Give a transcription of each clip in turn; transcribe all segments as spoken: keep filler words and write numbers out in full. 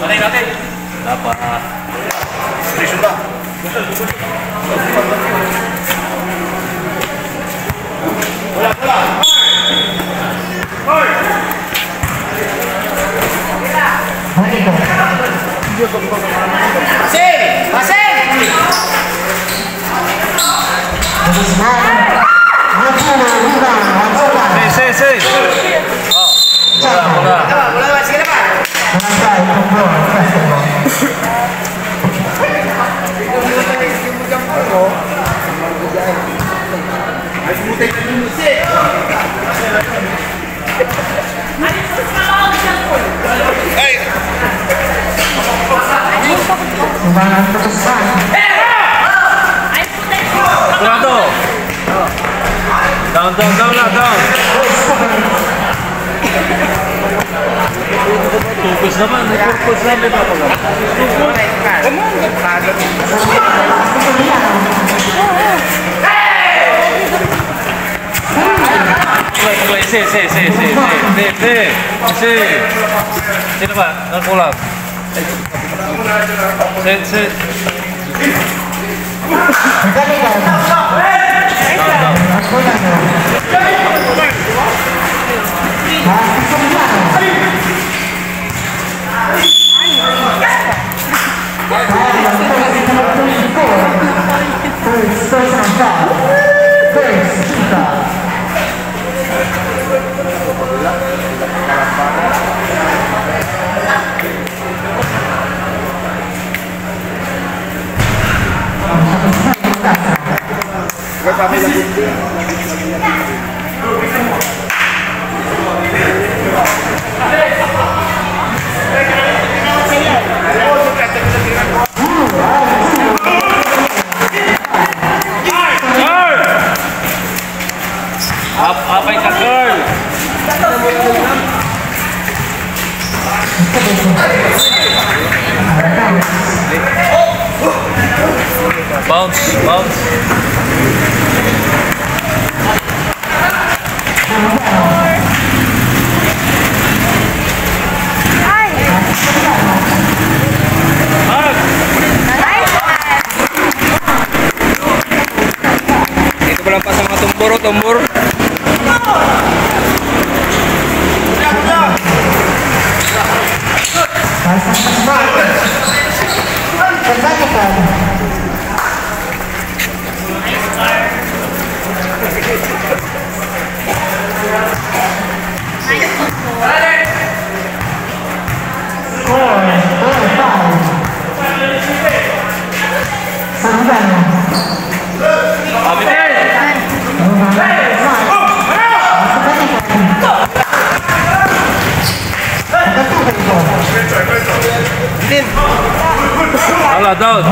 Patay natin. Dapat. Wala, wala. Pasing! Pasing! Say, say, say. Oh. Wala, wala. Wala, wala. Sige na, pa. Hey! Kurado! Down, down, down na, down! Focus naman, may focus naman, may papagawa. Play, play, si, si, si. Sino ba? Nakulang. Si, si. First, personal foul. First, Chica. Up, apay ka, girl. Bounce, bounce. Ay! Mark! Nice! Dito pa lang pa sa mga tumbor, oh, tumbor. Score, four five. Sanggan. Ala, down.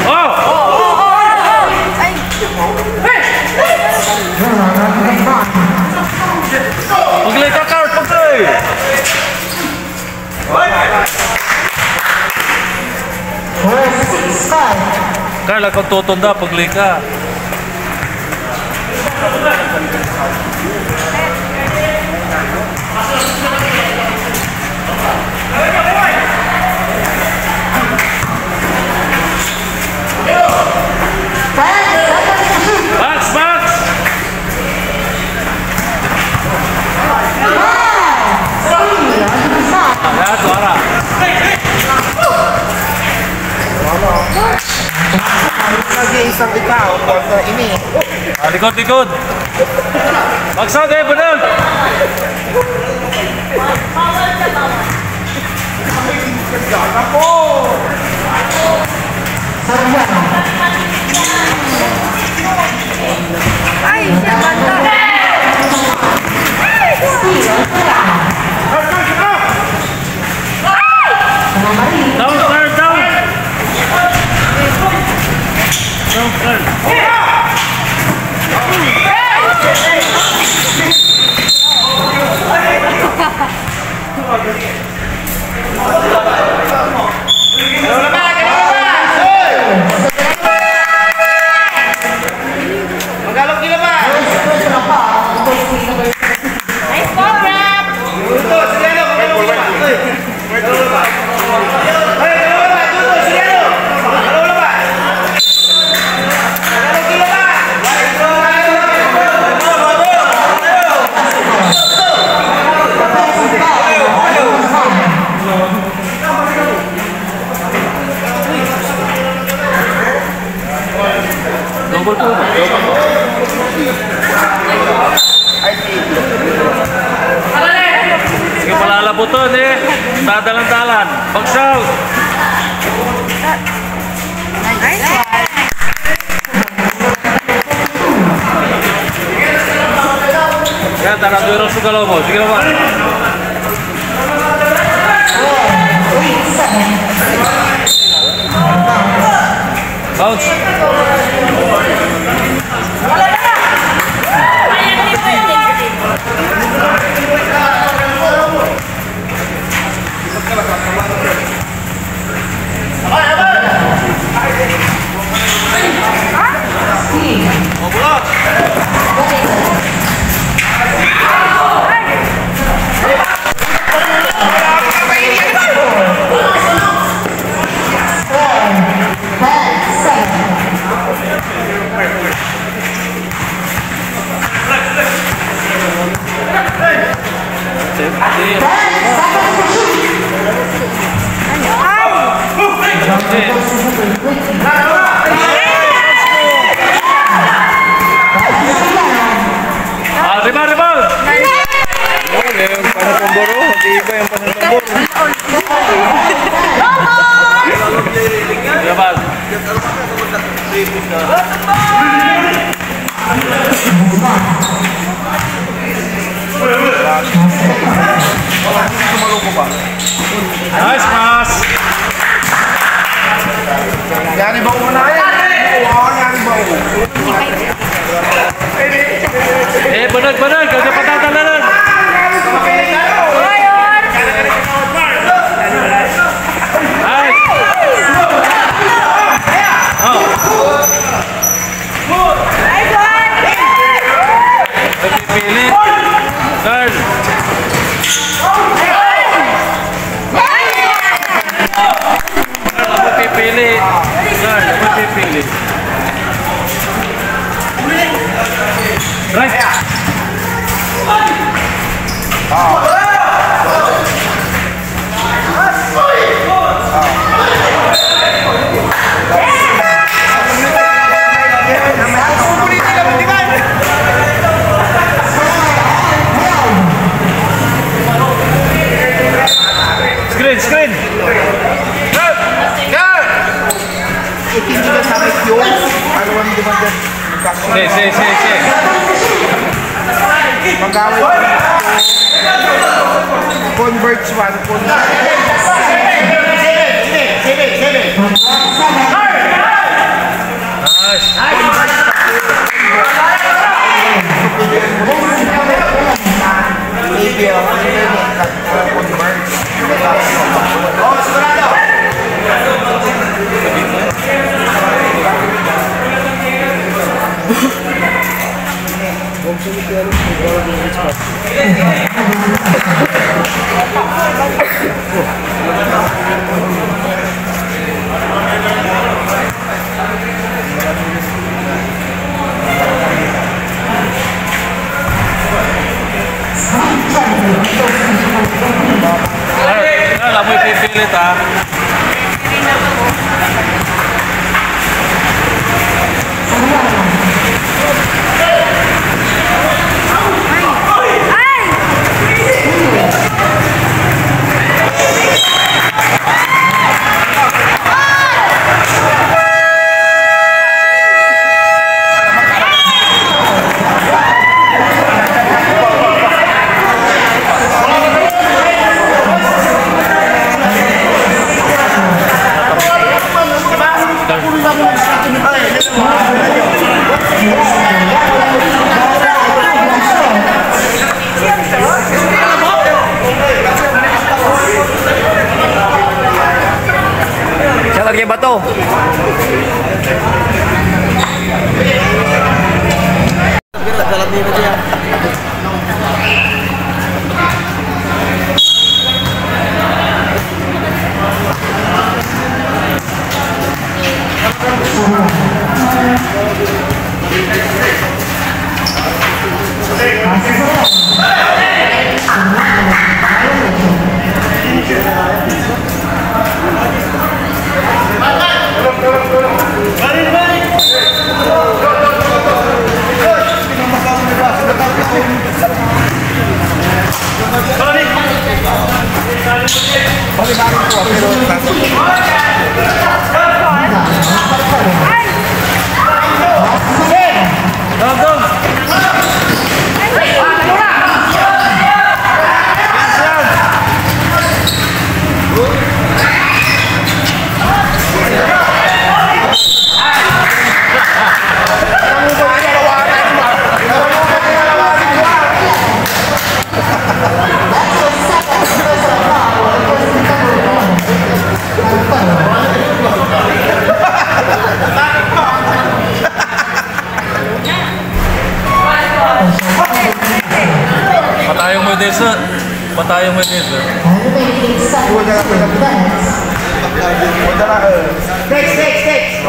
Oh! Paglay ka, Carl, paglay! Carl, ako tutonda, paglay ka. Box, box! Ayan, suara. Lagi isang ikaw, kwarta ini. Ah, likod, likod. Bagsak eh, benar. Ay, siya bata. Down, sir, down. Down, sir. Sige, palalaputan eh. Dadalan-dalan. Pag-shout. Yan, tara, duero so galaw mo. Sige naman. Bounce. Ah, rebound, rebound! Oh, yung panatumbor, oh. Di iba yung panatumbor. Rebound. Nice pass. Yan, iba ko na yan. Wow, yan, iba ko. Eh, banag, banag. Kaya patatalanan. Nice. Oh. Pipili. Girl. Girl, ako pipili. Girl, ako pipili. Right. Screen, screen. Itinda sa may Q. Ano ang dumagat? Si, si, si, si. Mag-away. Converts one, converts. Nice. Ay, ay, alam mo, ipipilit, ah. Siya lagay bato. Patayo mo, Desa. Patayo mo, Desa. Next, next, next.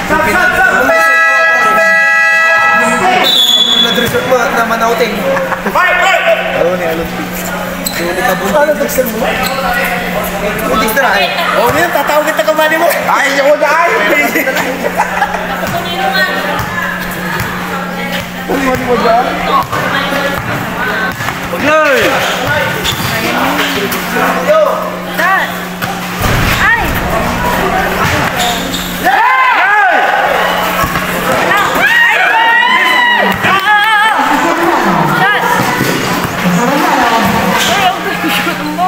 Stop, stop, stop. Nag-resort mo na manauting. Fight, fight. Alo ni Alon P. Ano, text mo? Text na, eh. Oh, yun, tatawag kita kamali mo. Ay, yun, ay. Ano mo dyan? Ay! Ay! Shot! Uy, ang shoot mo.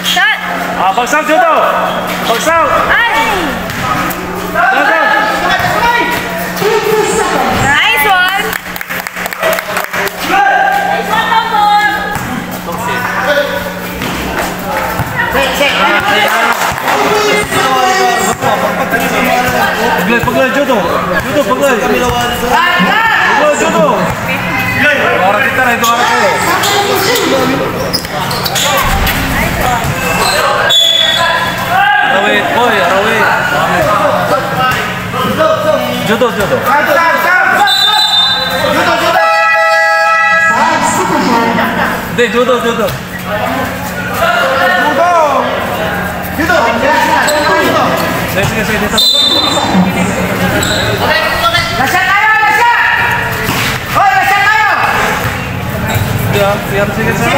Shot! Ah, bagsak, Judo! Bagsak! Ay! Bagsak! Nice one! Nice one, Tambor! Paglay, paglay, Judo! Judo, paglay! Paglay, Judo! Paglay! Para kita na ito, para kayo! Arawit, boy, arawit. Judo, judo. Hindi, judo, judo. Sige, sige, sige, dito. Lasya tayo, lasya! Hoy, lasya tayo! Sige, ah. Sige, sige, sige.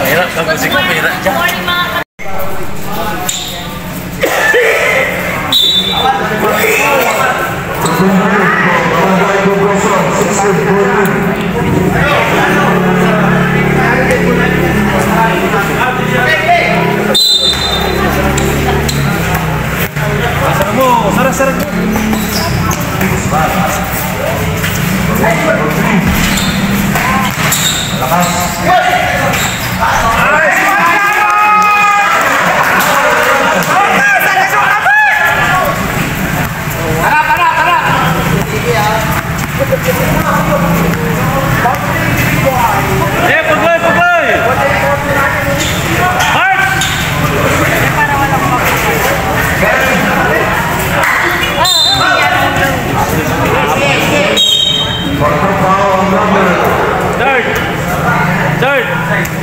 Hirap sa musika, mahirap dyan. Sarag mo, sarag, sarag mo. Lakas.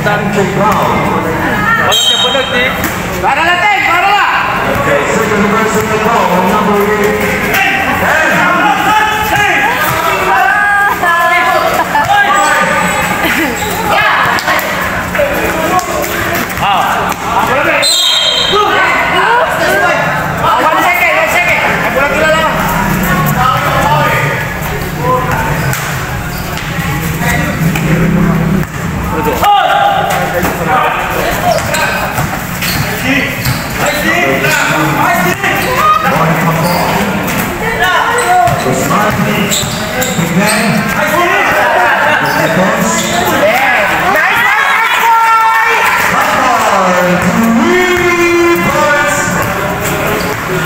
Dante Brown. Walang kapalag, di? Para la, Teng! Para la! Okay, second reversing the ball, number eight. Ah. One second, one second. Ay, bola, kilala.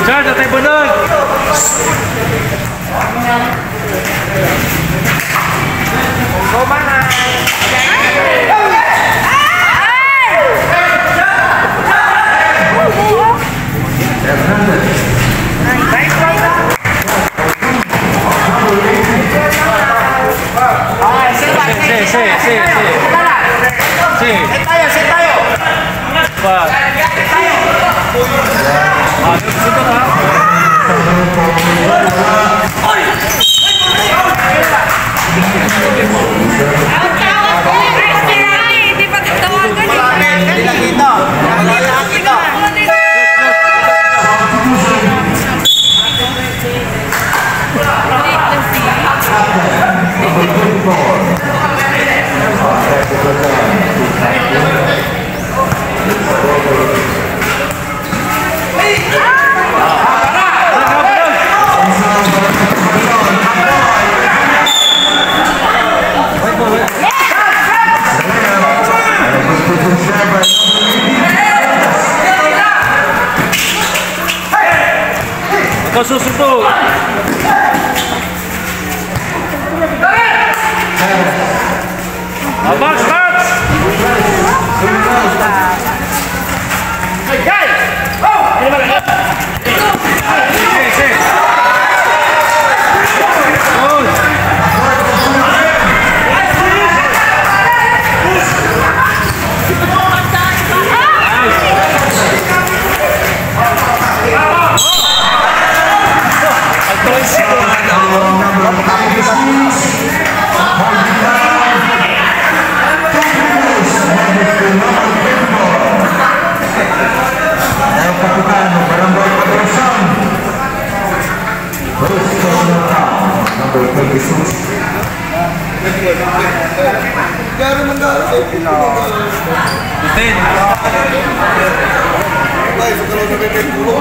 Charge, atay bola! Sit, sit, sit, sit. Sit. Sit tayo, sit tayo. Pa. Ah, gusto ko, ha? Hindi pa tatawagan, eh. Wala, hindi nakita. Wala nakita. Kasusundo. Abang, abang! Number twenty-six. Garo man garo sa ipin. Ten. Ay, sa kalaw na may pagkulo.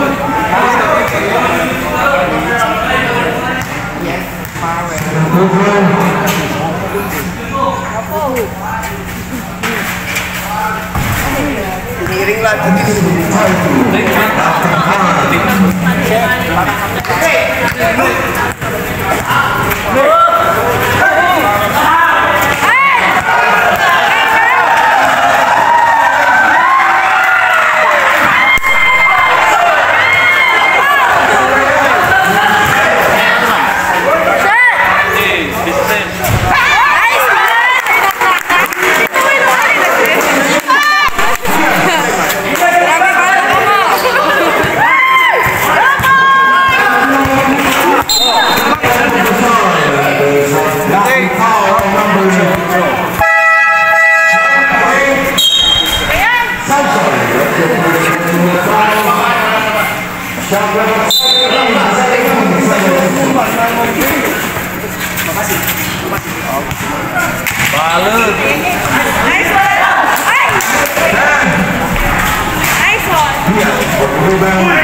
Tiniring lang. Balet. Nice one! Ay! Nice one! Nice one, man!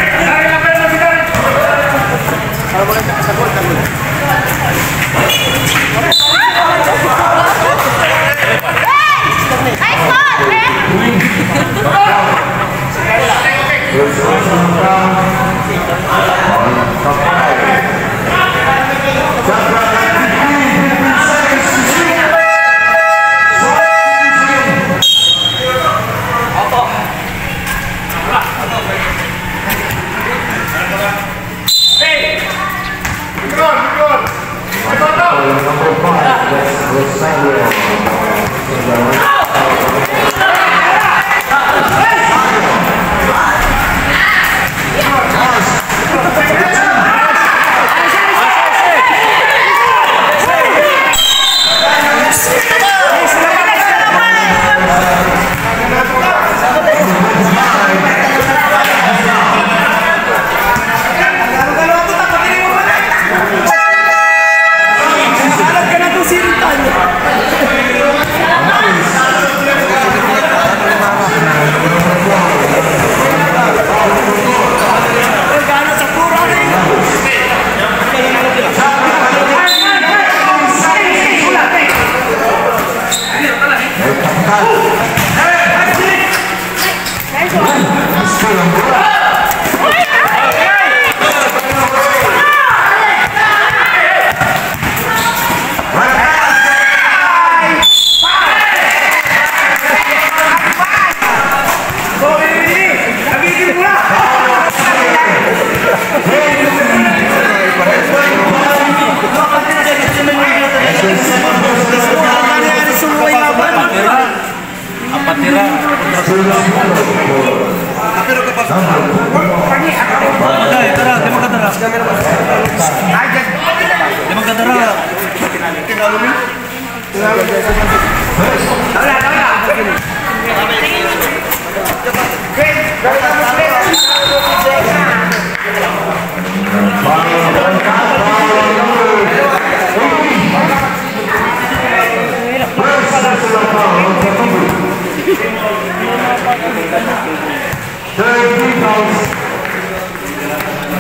Apat ira. Ay, tara, di magkatara. Di magkatara.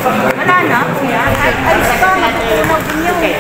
Wala na, kuya. Ay, alis ka, matutulog niyo.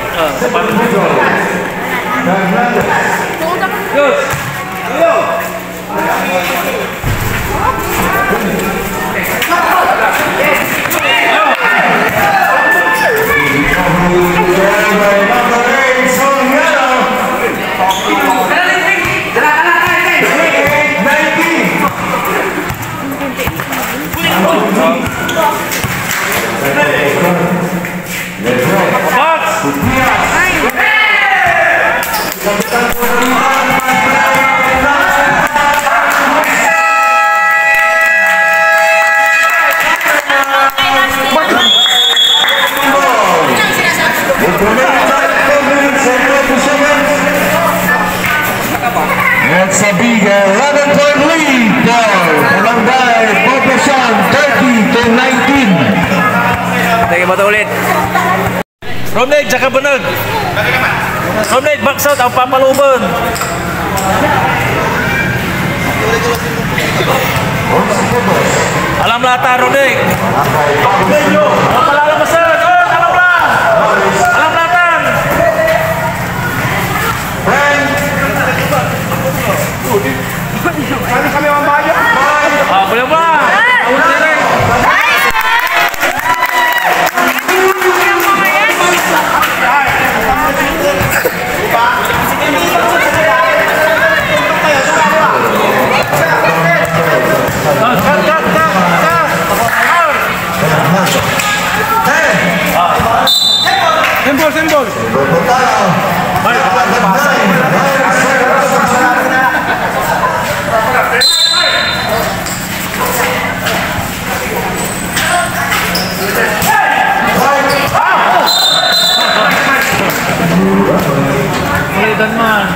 It's a big eleven point lead for Barangay Poblacion, thirty to nineteen. Sige, bato ulit. Romnick, diyan ka beneg. Romnick, box out, ang papalooban. Alam la ta, Romnick. Ang palalabasan. Oh, alam la. Alam la ta. Sana kami mambayad. Ah, boleh ba? Sembol, sembol. Ulitan man.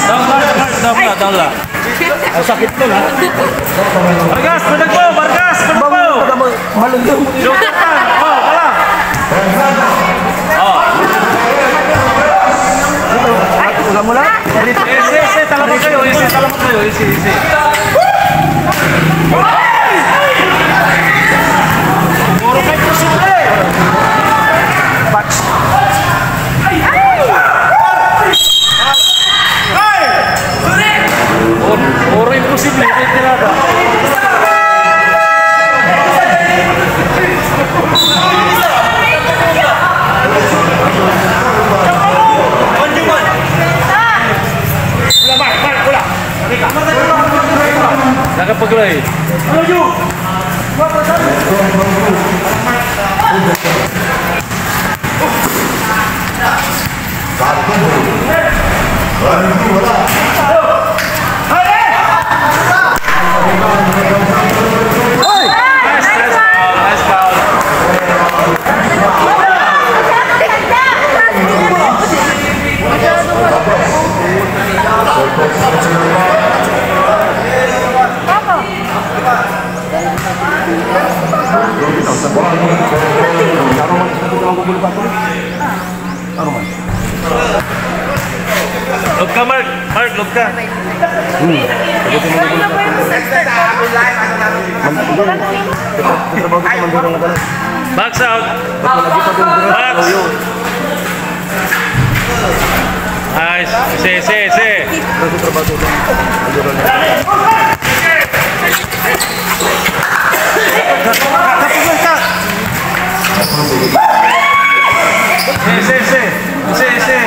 Down la, down la, down la. Ang sakit nun, ha? Vargas, padagpo! Vargas, padagpo! Malundong. Joker pa! Oh, wala! Oh. Ay, ulam mo lang? Isi, isi, talabas kayo, isi, talabas kayo, isi, isi. Puro kayo posible. Box. Puro, puro imposible, may tirada. Nakapaglay. Loob ka, Mark. Mark, loob ka. Hmm. Pagdating mo naman. Man-, trabaho ko sa Mandurong na pala. Box out. Ba't mo lagi pa din, bro? Box. Nice. Isi, isi, isi. Kasi trabaho ko. Mandurong na. Isi, isi, isi. Isi, isi.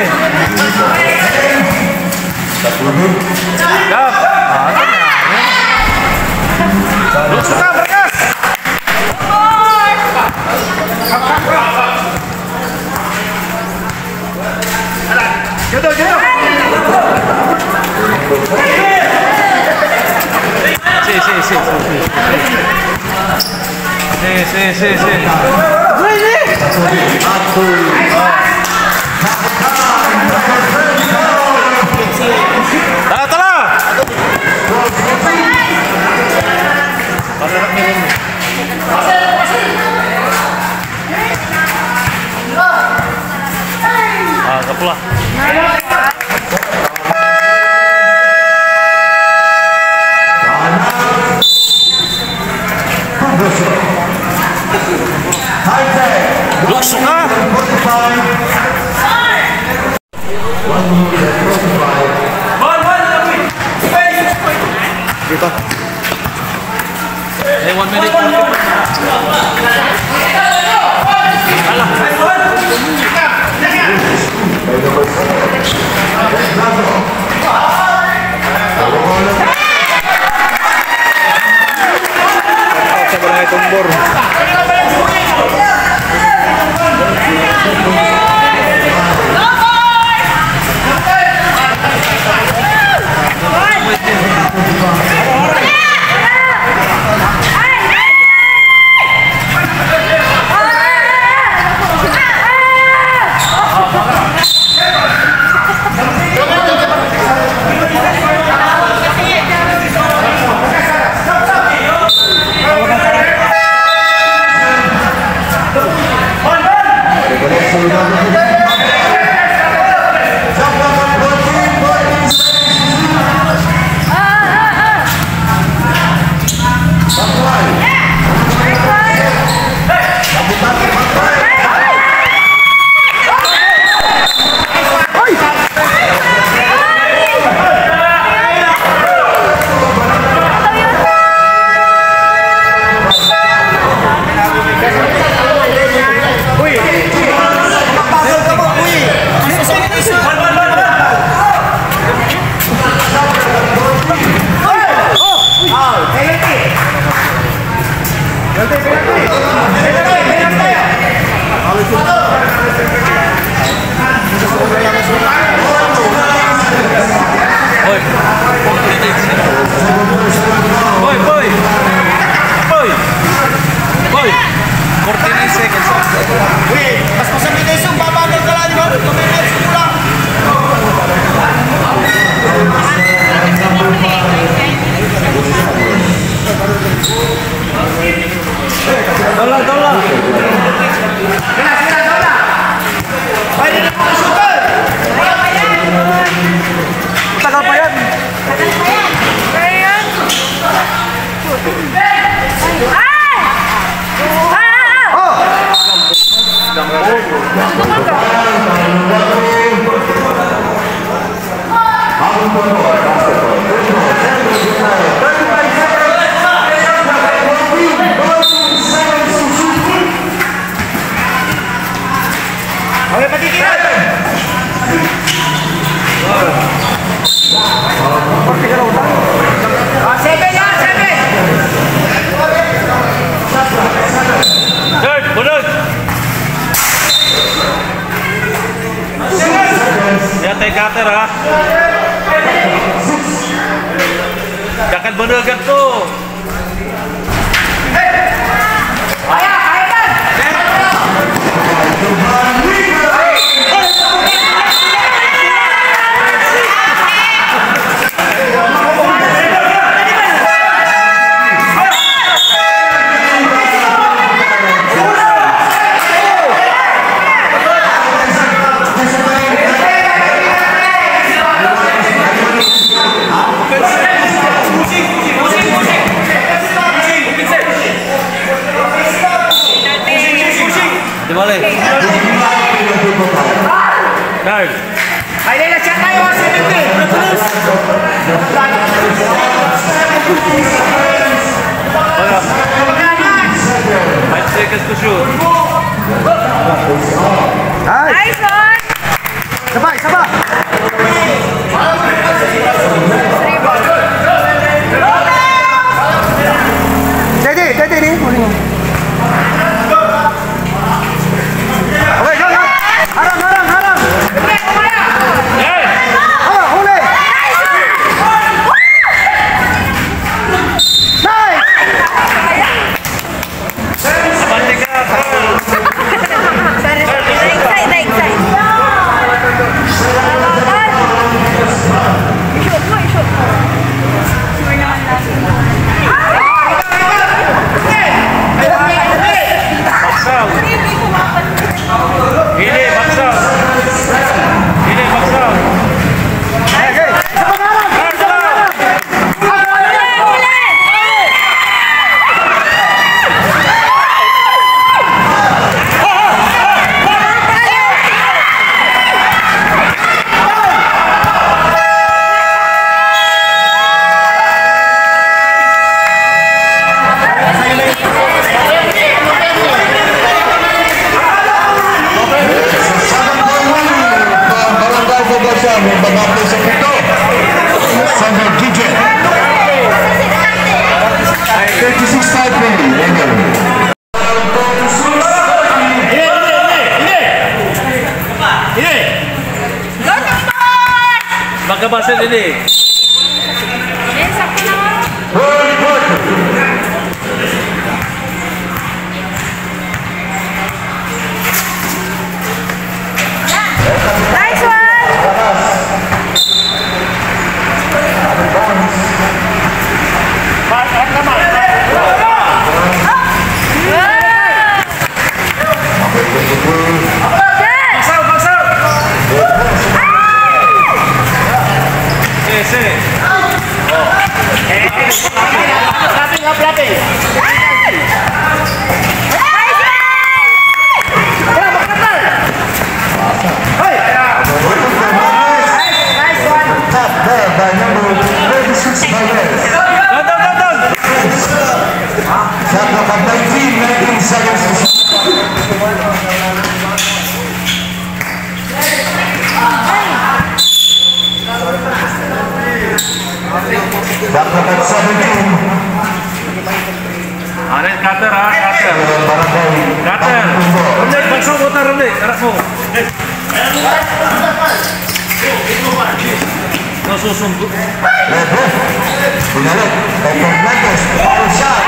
Gab. Ah, ito na. Lukso ka, Vargas! Sí, sí, sí, sí, sí. Sí, sí, sí, sí. Tara, tara! Ah, kapula. Lukso ka! Dito. Eh, one minute, one minute. Sa Barangay Tumbor. Hoy. Hoy, hoy. Hoy. Hoy. Forty-nine seconds. Wait, mas masakit na isang babagal ka lang, di ba? Kami na isang kulang. Dola, dola. Tagal pa yan. Ay! Ah! Ah! Seven na, seven! Third, bunot! Yan, tay cutter, ha? Dakal mo na agad to. Time. Ay, nila siya tayo, seventeen. Five seconds to shoot. Nice! Nice one! Sabay, sabay! Steady, steady, ni. Okay, go, go. Harang, harang, harang. Harang, huli. Nice! Sorry, sorry. Excite, excite. I-shoot mo, i-shoot mo. Sure naman natin. Hindi, baksaw. Hindi, baksaw. Barangay Poblacion, may pagkakita sa pito. Sandro Gidget. Thirty-six five, Magkabasa din eh. Sakto naman. Nice one! Baksaw, baksaw! Sir, sir. Lapin, lapin, lapin. Nice, nice one. Top there by number thirty-six, Valdez. Down, down, down, down. Shot clock at nineteen, nineteen seconds. Shot clock at seventeen. Aray, cutter, ha? Cutter. Cutter. Romel, bagsak mo ta, Romel. Harap mo. No, susundo. Lebo. Binalik. Kay Fernandez. Foul shot.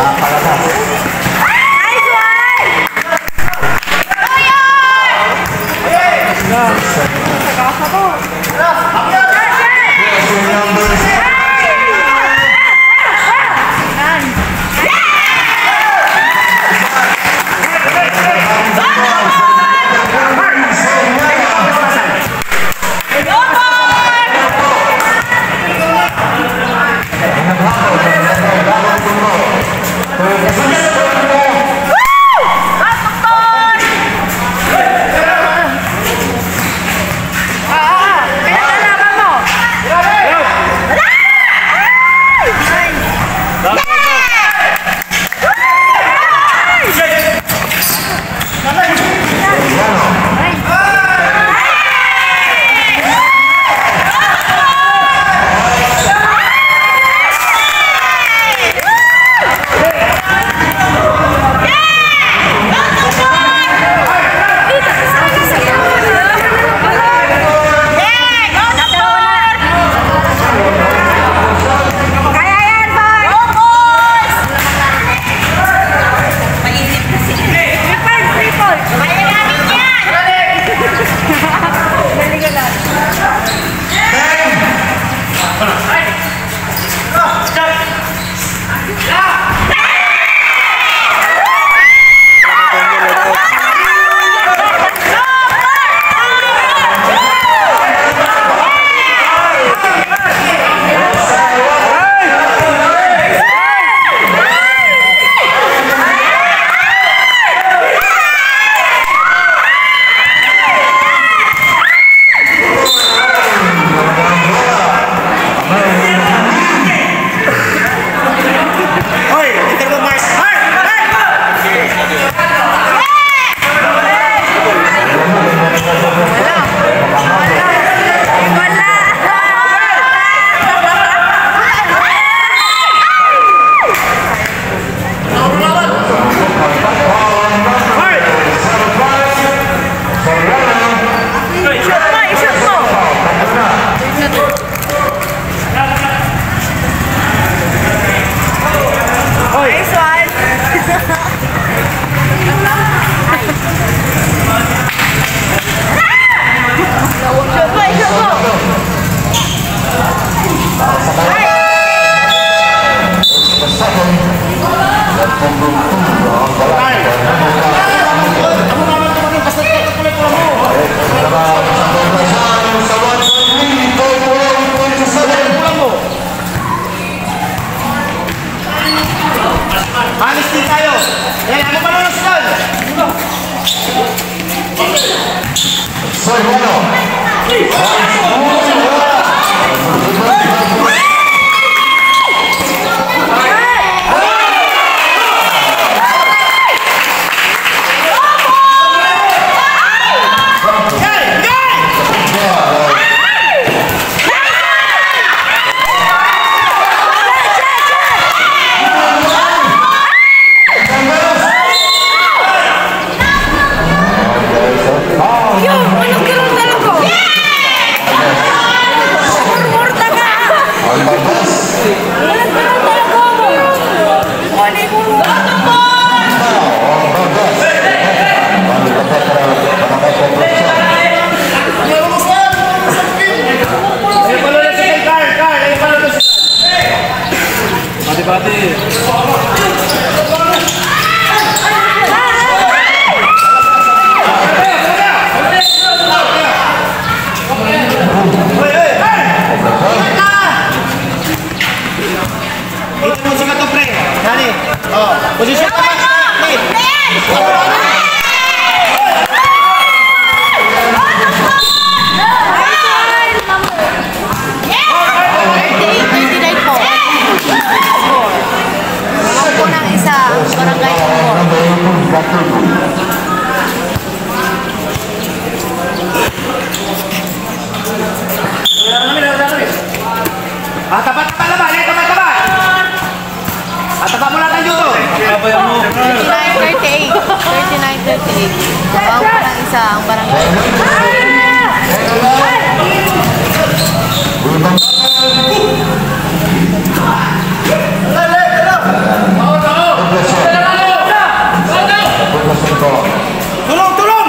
Ah, palabas. Nice one! Yo, ano ka lang talaga? Murmur ta ka. Ano ka lang talaga? Ano mo? Bati, bati. Ito mo si Kato, pre. Dali. Oh, posisyon ka pa. Wait. Thirty-eight thirty-nine po. Score. Limampu ng isa ang Barangay Tumbor. Ah, taba, taba, taba, eh, taba, taba. Ah, taba mo lang ang juto. Thirty-nine thirty-eight. Thirty-nine thirty-eight. Limampu ng isa ang Barangay. Tulong, tulong!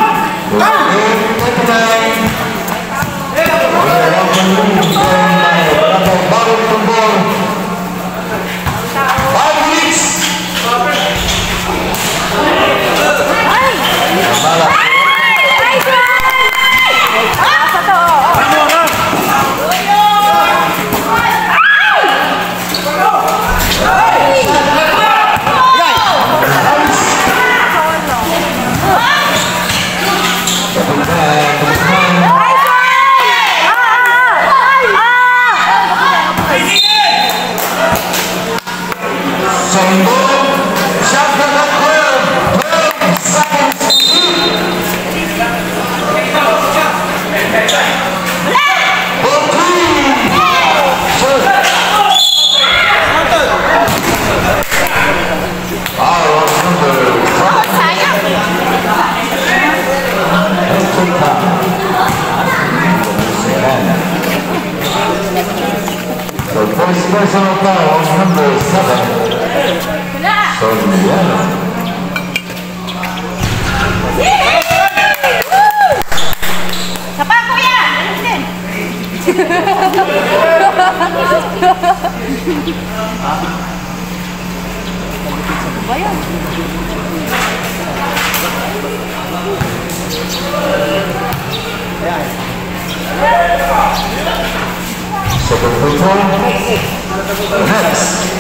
The first person of power, number seven, Soliano. Sapa, kuya! Ayun din. Ano ba yan? Next.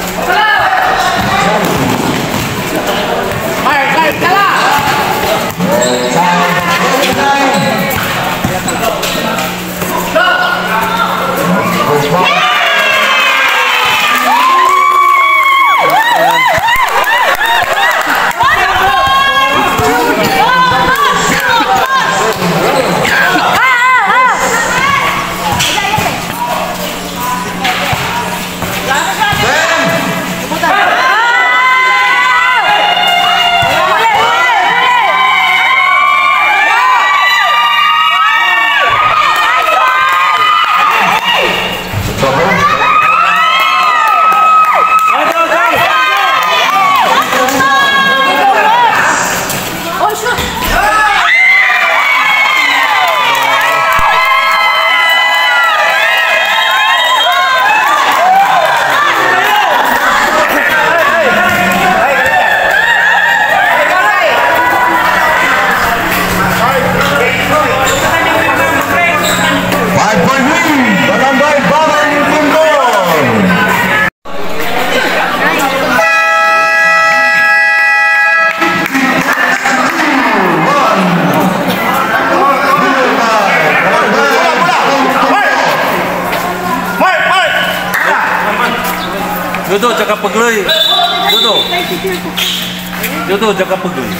Jodo, diad ka pegley. Jodo. Jodo, diad ka pegley.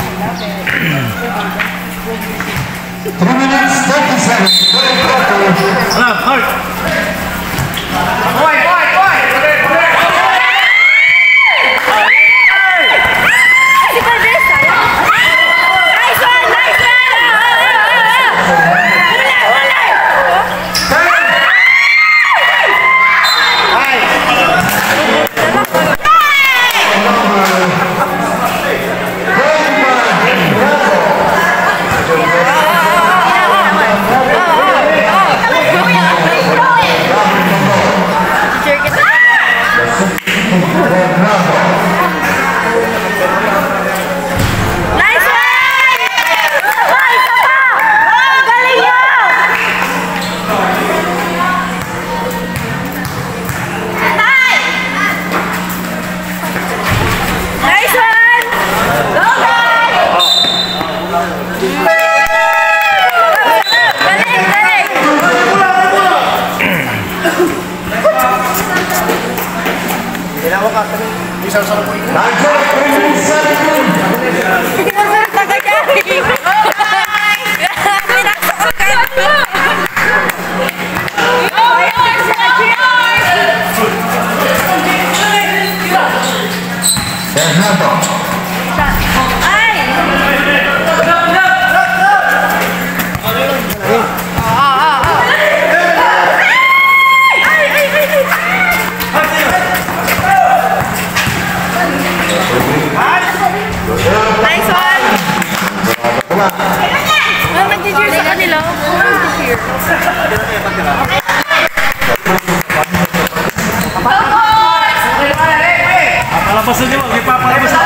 Three minutes, thirty seconds. Alam, heart. Nice one! Isa pa! Oh, galing mo! Nice one! Go, guys! Galing, galing! Nice one! Ano nag-cheer sa kanila? Papalabasan niyo, may papalabasan.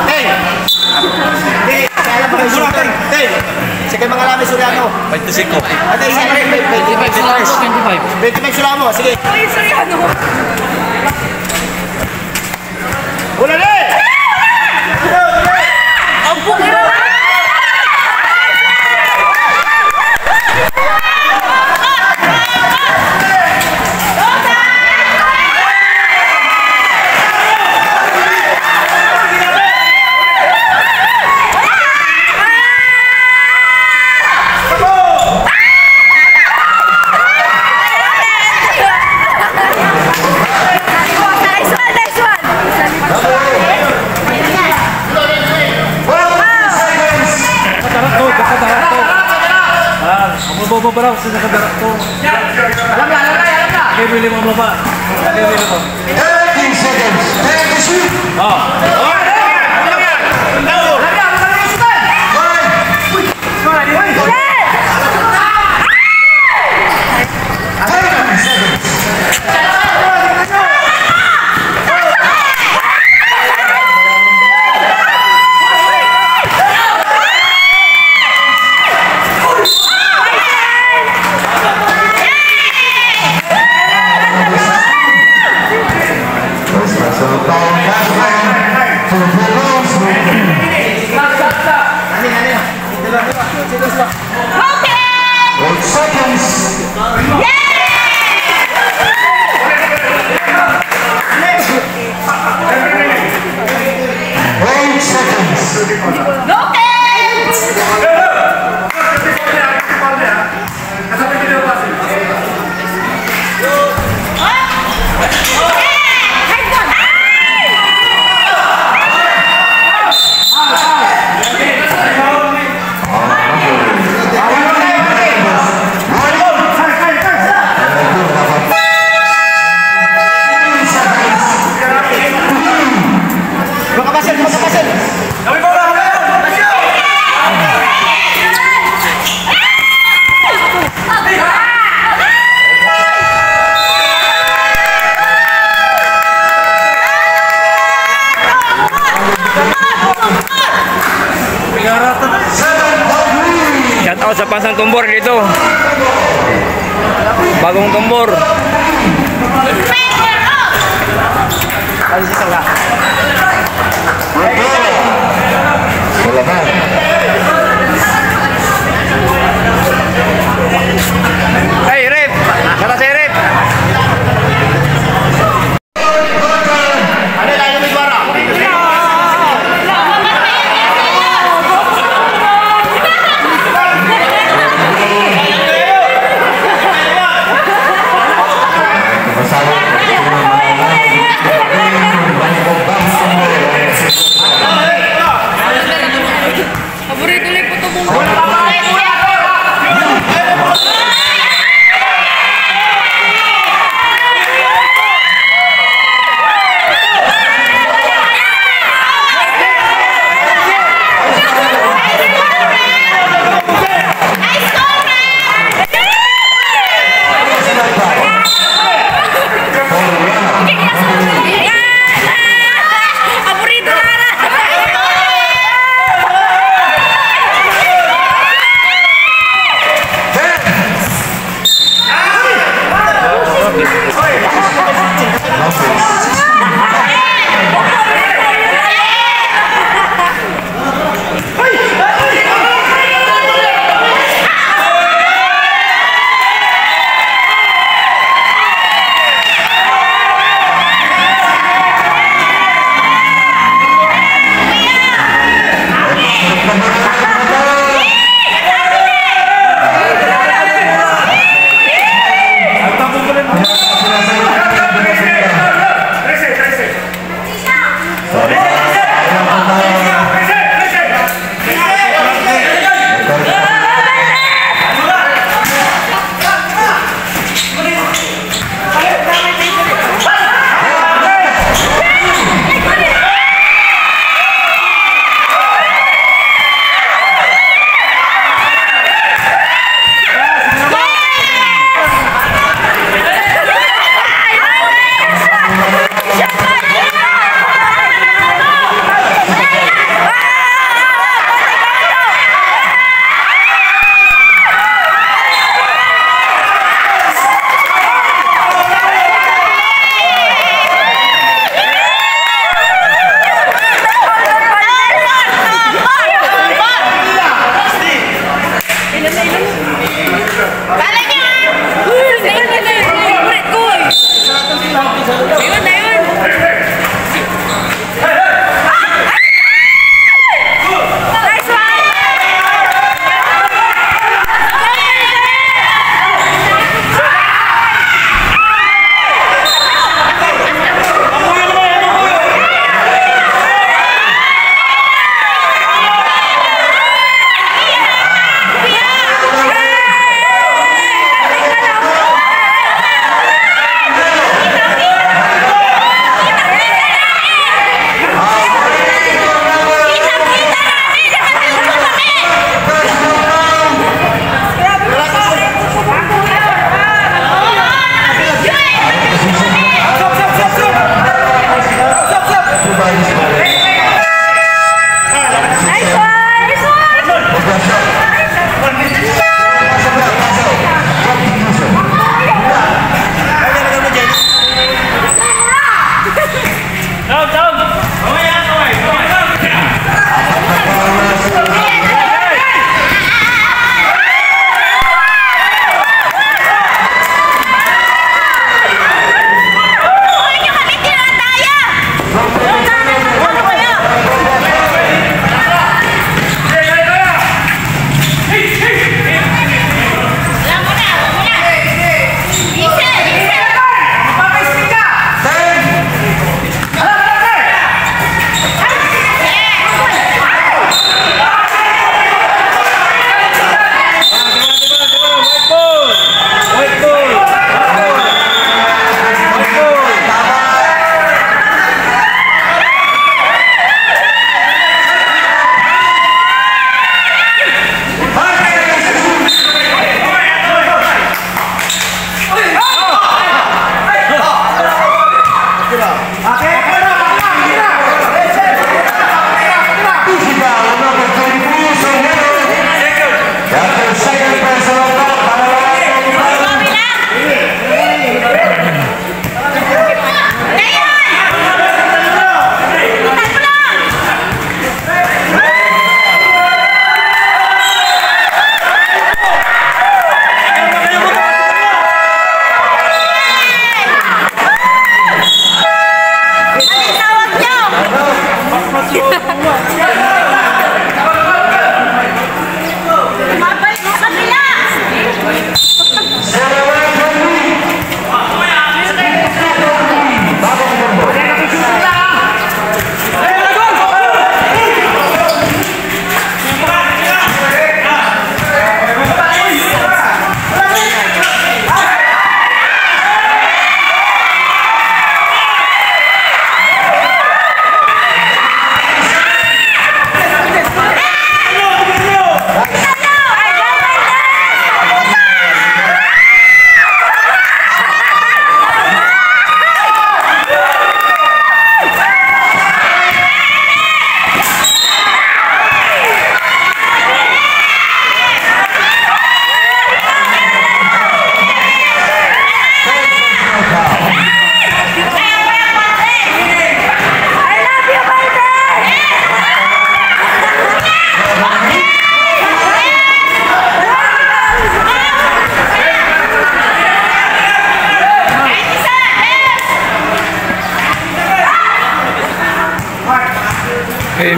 Hey! Hey! Hey! Sige, mga labi, Soriano. Twenty-five. Ate, isa, twenty-five. Twenty-five, sila mo, sige. Ay, sorry, ano? Wala na eh! Ang puto! Nice one, nice one. Nakadarak to, nakadarak to. Ah, ang mabababaraw sa nakadarak to. Alam na, alam na, alam na. Kaya pwede mo mababa. Kaya pwede mo. Thirteen seconds. Thirty seconds. Oh. Alam na, alam na, alam na. Five. Okay! Eight seconds. Yay! Eight seconds. Okay! Shout out sa Pansang Tumbor dito. Bagong Tumbor. Hey, Rip! Kata si Rip!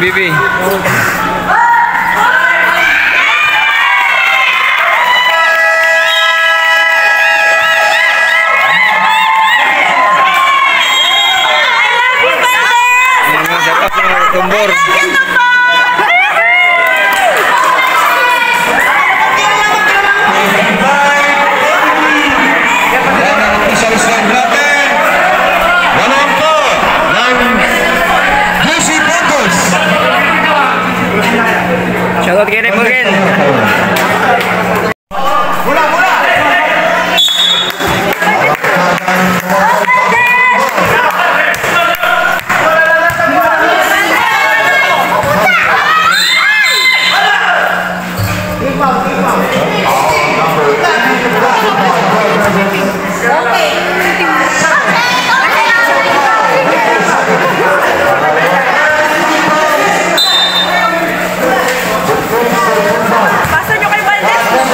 Bibi. Ayan, mga shout out, mga Tumbor. Yan ang official score natin. Walo ampo ng J C Puntos. Shoutout kay Rep again. Pasa nyo kay Valdez.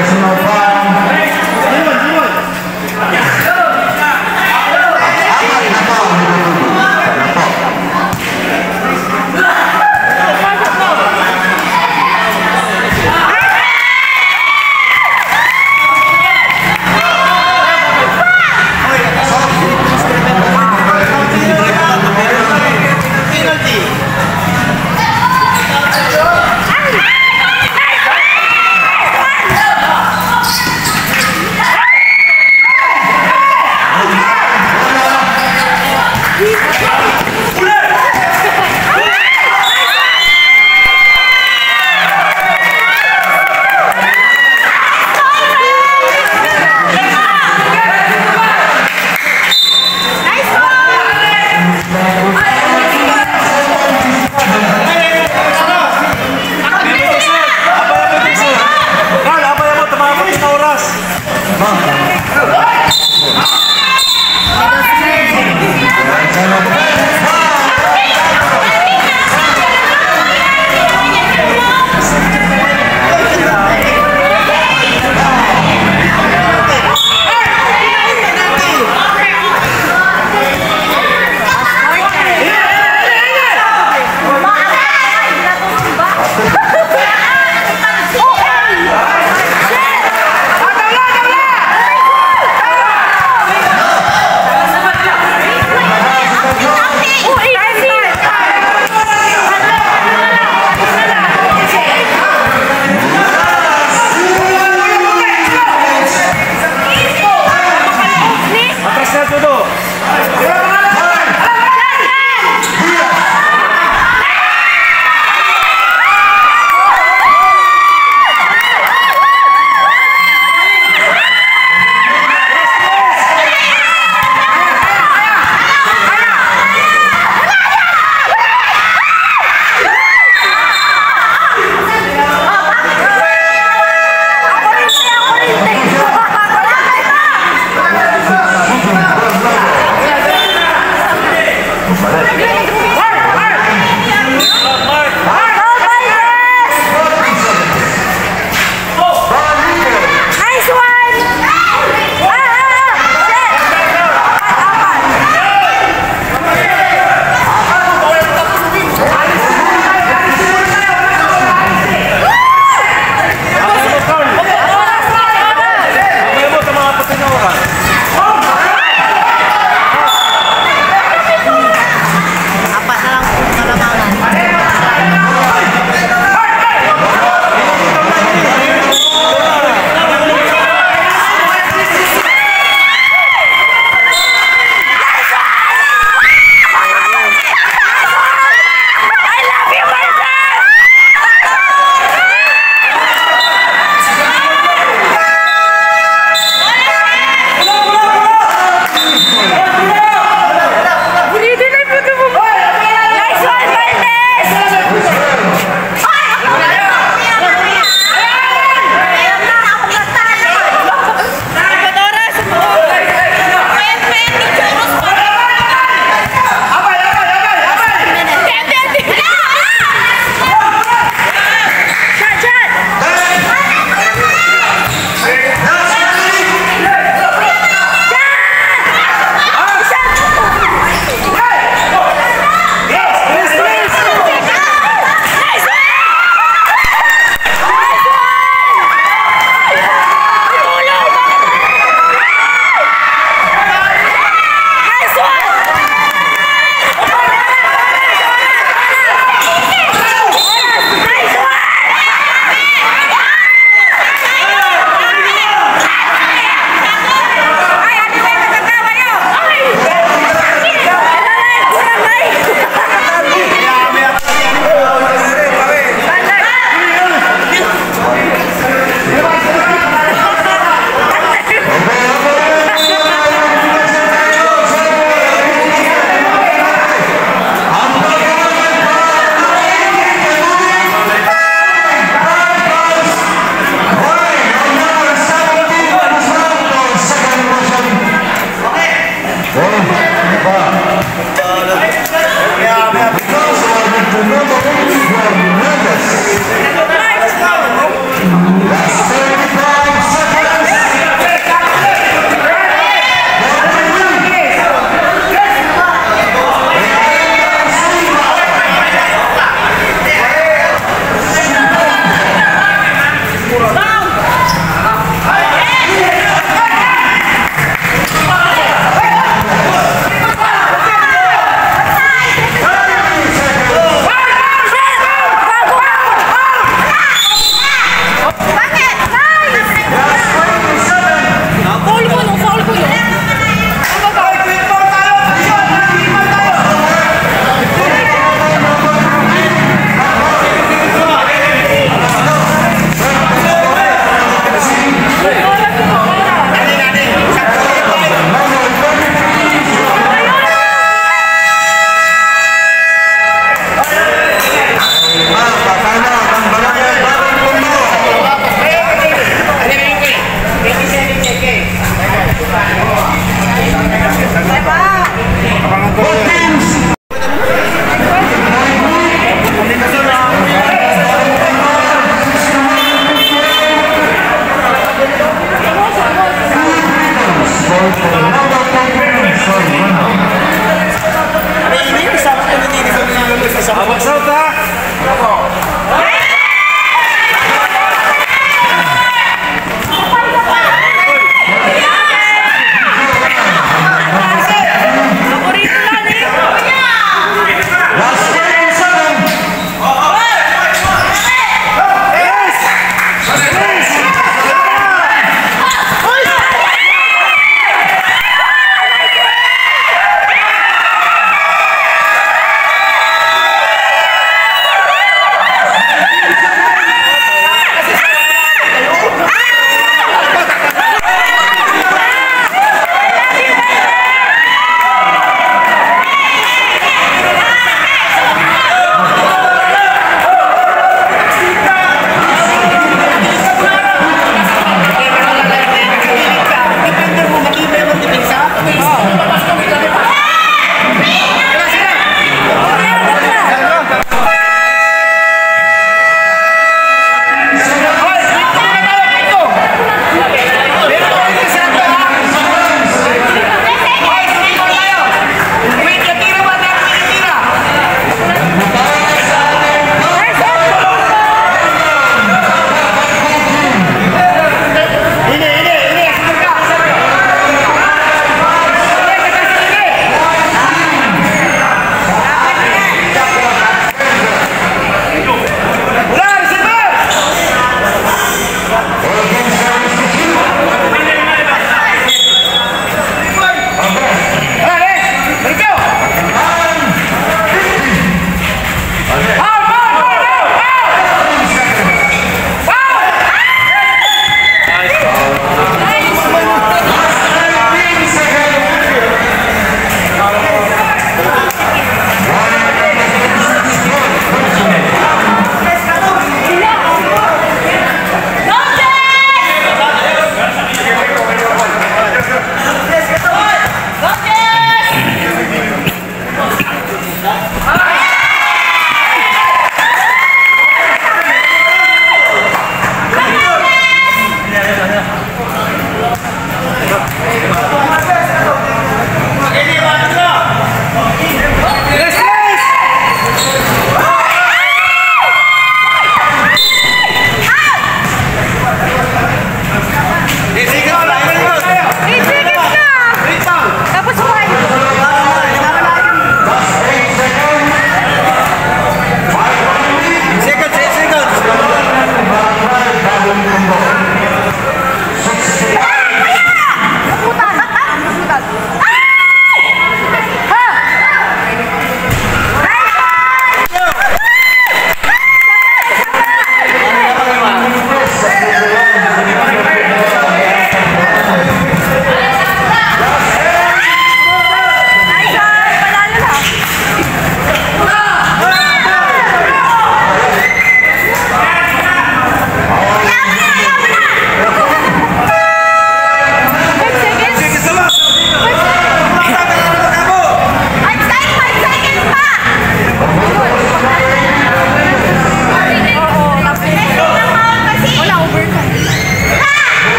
Personal foul.